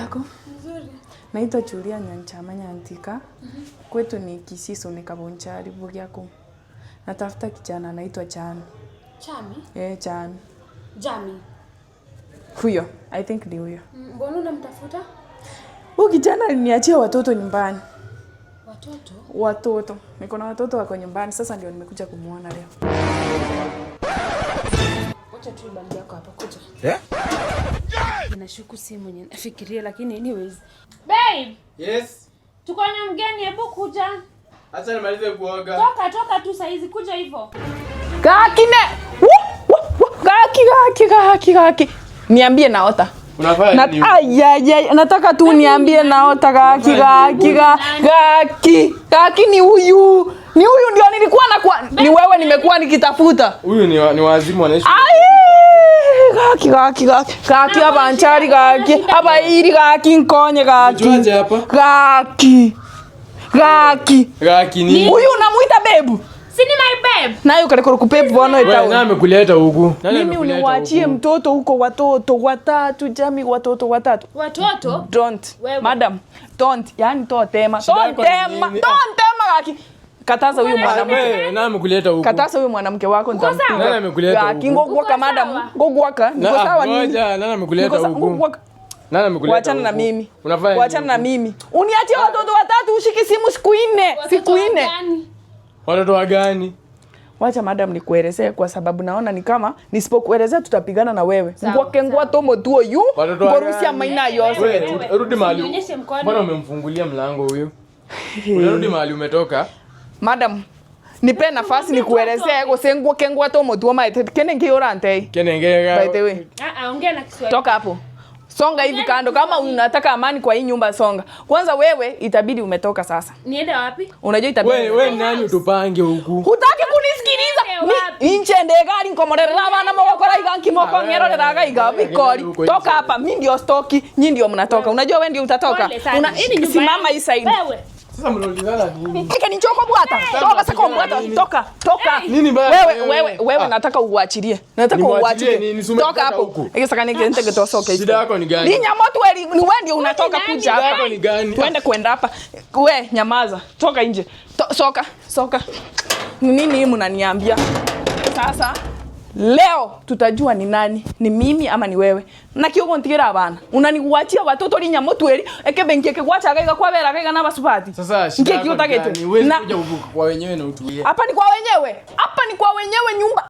Yako? Nzuri. Naitwa Julia Nyanchama Nyantika. Kwetu ni Kisiso ni Kabonchari Bugiaku. Natafuta kijana anaitwa Chami. Chami? Eh, Chami. Jami. Huyo, I think ni huyo. Mbona unamtafuta? Huyu kijana aliniachia watoto nyumbani. Watoto? Watoto. Niko na watoto wako nyumbani, sasa ndio nimekuja kumuona leo. Wacha tu bagi yako hapa, kuja. Eh? Nashuku si mwenye nafikiria, lakini anyways. Babe, Yes. tuko na mgeni, hebu kuja. Acha nimalize kuoga. Toka toka tu saizi, kuja hivyo. Gakine. Gaki gaki gaki gaki. Niambie naota. Unafanya Na, nini? ay, ay, ay, nataka tu niambie naota gaki gaki gaki gaki ni huyu. Ni huyu ndio nilikuwa na kwa, ni wewe nimekuwa nikitafuta. Huyu ni wazimu wanaishi. Ai, gaki gaki gaki gaki abanchari gaki abairi gaki nkonye gaki. Unajuaje hapa? Gaki gaki. Gaki nini? Huyu unamuita babe? Si ni my babe. Nayo kale kupepu bono Wewe nani itawe. amekuleta huku? Nani Mimi amekuleta uniwachie huku? mtoto huko, watoto watatu Jami, watoto watatu. Watoto? Don't. Wewe. Madam, don't. Yani totema. Shida yako ni Totema. nini? Tontema gaki. Kataza huyu mwanamke. Wewe nani amekuleta huku? Kataza huyu mwanamke wako sawa? Nani amekuleta Gaki huku? ngogwaka Uko madam. sawa? Ngogwaka. Niko sawa nini? Ngoja, nani amekuleta Niko sawa huku? ngogwaka. Nani amekuleta Wachana na huku? mimi. Unafanya nini Wachana na huku? mimi. Uniachie watoto watatu ushiki simu siku nne. Watoto Siku nne. gani? Watoto wa gani? Wacha madam nikuelezee kwa sababu naona ni kama nisipokuelezea tutapigana na wewe. Sawa, Ngwake sawa. ngwatomo tuo yu. Watoto wa Ngorusia gani? maina yose. Wewe, Wewe, rudi mahali. usinionyeshe mkono. Mbona umemfungulia mlango huyu? Unarudi mahali umetoka. Madam, nipe nafasi nikuelezee gose ngwake ngwatomo tuo maite kene nkiorantei. Kenenge. By the way, Ah ah, ongea na Kiswahili. toka hapo. Songa hivi kando kama unataka amani kwa hii nyumba songa. Kwanza wewe itabidi umetoka sasa. Niende wapi? Unajua itabidi. Wewe wewe nani utupange huku? Hutaki kunisikiliza. Niende wapi? Ni inche ndegari nkomorerera abana mogokora iga nkimoko ng'erorera iga bikori. Huko Toka nje. hapa, mimi ndio stoki, nyinyi ndio mnatoka. Unajua wewe ndio utatoka. Pole sana. Una Hii ni nyumba simama yangu. hii side. Wewe. Sasa mnaulizana nini? Kike ni choko bwata. Toka sasa bwata. Toka, toka. Nini baya? Wewe wewe wewe nataka uachilie. Nataka Nimwachilie uachilie. nini? Si umetoka Toka hapo. huku. Iki saka nige nitege tosoke. Shida yako ni gani? Ni nyamoto wewe ni wewe ndio unatoka nani? kuja Shida hapa. yako ni gani? Tuende kwenda hapa. We nyamaza. Toka nje. Soka, soka. Ni nini hii mnaniambia? Sasa leo tutajua ni nani, ni mimi ama ni wewe. Na kiugo ntigira abana. Unaniwachia watoto ri nyamotweri eke benki eke gwachaga iga kwabera kaiga na basubati. Sasa shida Nkie yako ni kiutagete. gani? Huwezi Na kuja huku kwa wenyewe na utulie. hapa ni kwa wenyewe. Hapa ni kwa wenyewe nyumba.